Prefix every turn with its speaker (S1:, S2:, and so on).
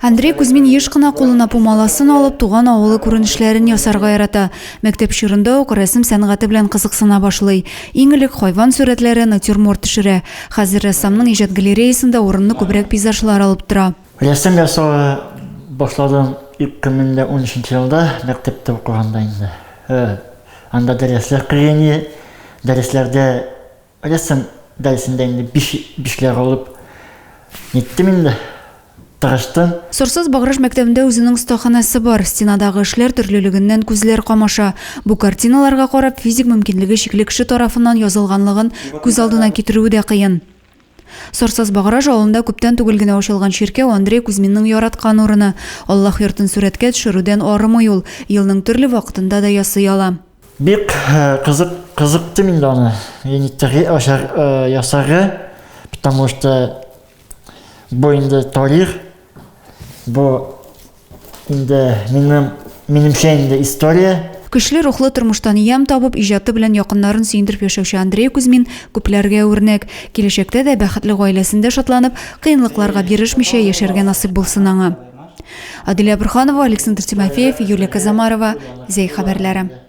S1: Андрей Кузьмин еш кына кулына пумаласын алып, туган авылы күренешләрен ясарга ярата. Мәктәп чорында ук рәсем сәнгате белән кызыксына башлый. Иң элек хайван сурәтләре, натюрморт төшерә. Хәзер рәссамның иҗат галереясында урынны күбрәк пейзажлар алып тора.
S2: Рәсем ясауга башладым 2013 елда, мәктәптә укыганда инде. Анда дәресләр кергән, дәресләрдә Рәсем дәресендә инде биш бишләр алып ниттем инде, тырыштым.
S1: Сорсаз Баграж мәктәбендә үзенең остаханәсе бар. Стенадагы эшләр төрлелегеннән күзләр камаша. Бу картиналарга карап, физик мөмкинлеге чикле кеше тарафыннан язылганлыгын күз алдына китерүе дә кыен. Сорсаз Баграж авылында күптән түгел генә ачылган чиркәү Андрей Кузьминның яраткан урыны. Аллаһ йортын сурәткә төшерүдән арымый ул, елның төрле вакытында да ясый ала.
S2: Бик кызык, кызыктым инде аны. Ениттеги ашар ясары, потому что бу инде тарих, бу инде минем, минемчә инде история.
S1: Көчле рухлы тормыштан ямь табып, иҗаты белән якыннарын сөендереп яшәүче Андрей Кузьмин күпләргә үрнәк. Киләчәктә дә бәхетле гаиләсендә шатланып, кыенлыкларга бирешмичә яшәргә насыйп булсын аңа. Аделя Борһанова, Александр Тимофеев, Юлия Казамарова, Зәй хәбәрләре.